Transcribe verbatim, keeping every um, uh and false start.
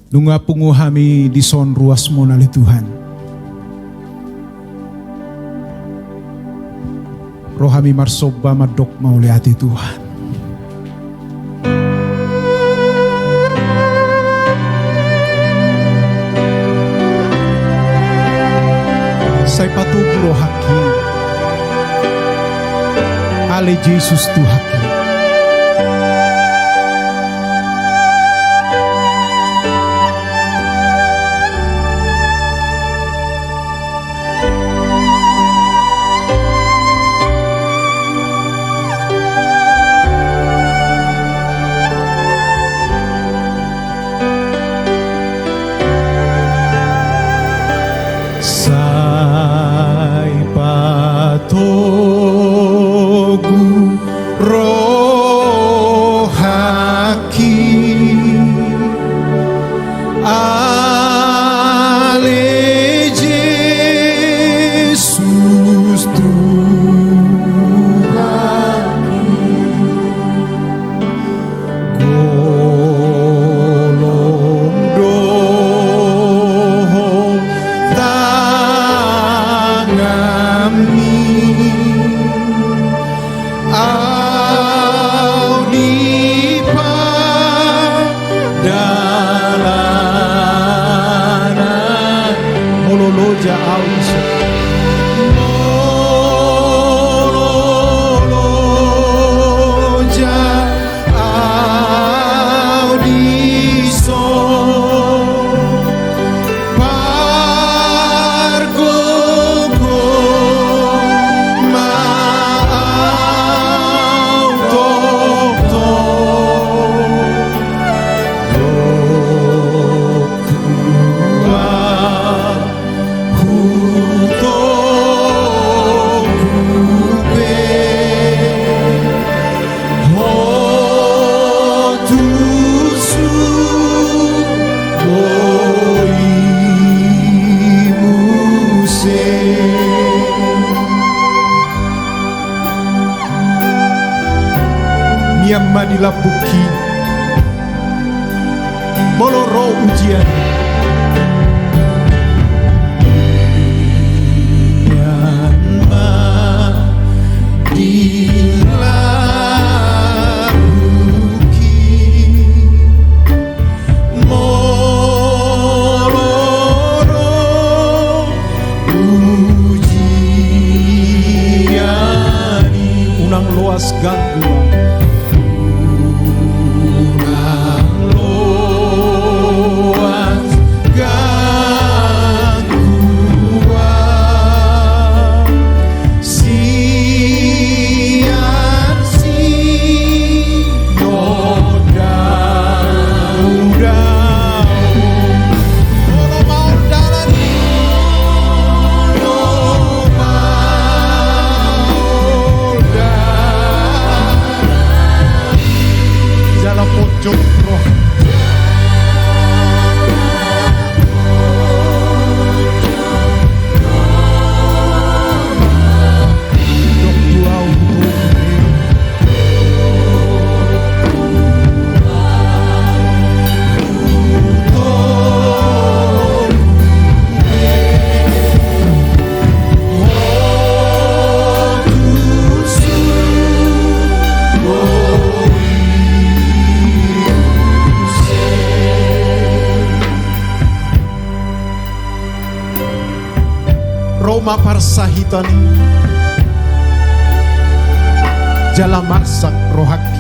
Nunga pungu hami dison ruasmon ale Tuhan. Ro hami marsomba mandok mauliate Tuhan. Sai patogu rohangki ale Jesus Tuhanki. Sai patogu rohangki ale Jesus Tuhanki. Golom do tanganmi, au dipardalanan. Molo loja au dison. Molo loja au dison, pargogo ma au tongtong. Dok tua hutogu pe, ho tusu boi muse. Mian ma di lambungki molo ro ujian. Mian ma di lambungki molo ro ujian i. Unang loas ganggu au. Unang loas ganggu au. Sian si no daudau. Molo maol dalan i. Molo maol dalan i. Jala ponjot roha. Ro ma parsahiton i, jala marsak rohangki.